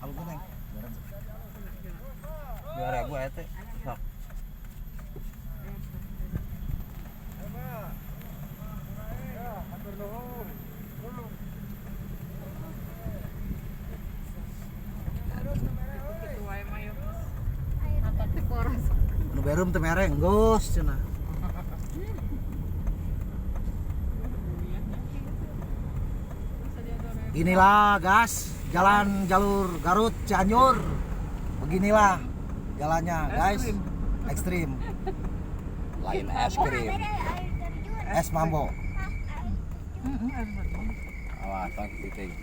Kalau gue neng. 2000 aya teh. Sok. Nu berum teu mere enggeus cenah. Inilah gas jalan jalur Garut Cianjur. Beginilah jalannya guys. Ekstrim. Lain es krim. Es mambo. Awas, tong titik.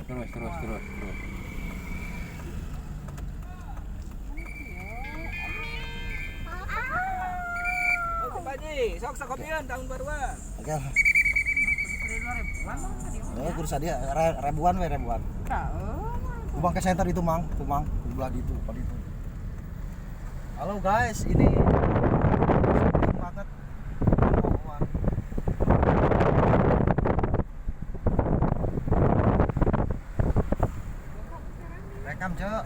Terus, terus, terus, terus. Oke, Pak Haji, sok sakopian tahun baruan. Oke. Oh, kudu sadia ribuan we ribuan. Ubang ke center itu mang, tuh mang, di belah itu, pada itu. Halo guys, ini banget. Rekam cek.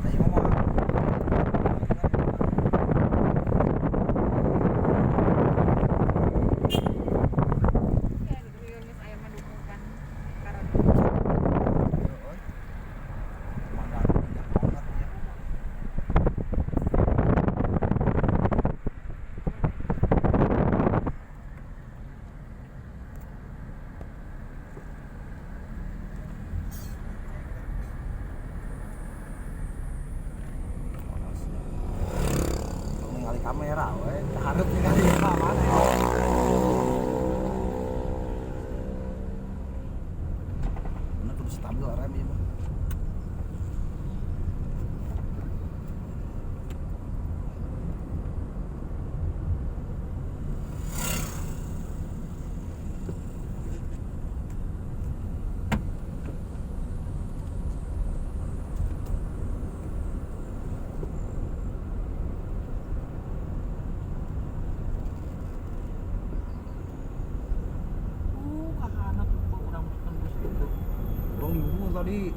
Ayo ngomong. Kamera we hareup ningali ka mana. Bener kudu stabil rem ieu mah. Tadi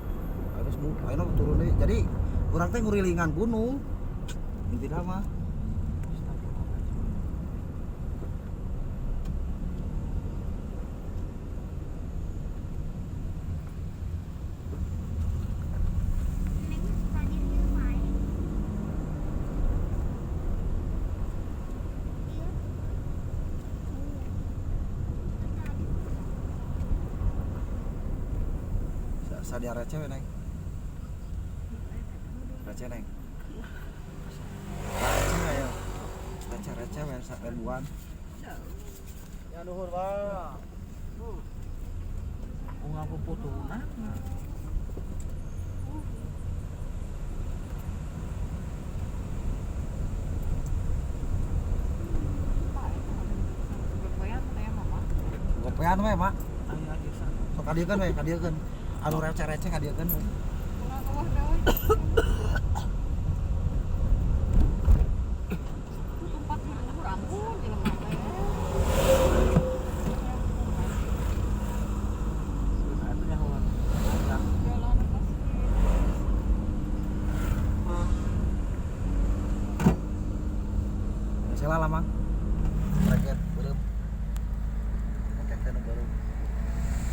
harus ayeuna turun deui. Jadi urang teh ngurilingan gunung. Intina mah. Sadia receh we neng. Receh neng. Receh we ya. Receh receh we ribuan. Ya nuhun, Pak. Bunga puputuna. Gopean we, Mak. Sok kadiekeun we, kadiekeun. Anu receh-receh kadiekeun we. Salah lah, Mang. Reket beureum.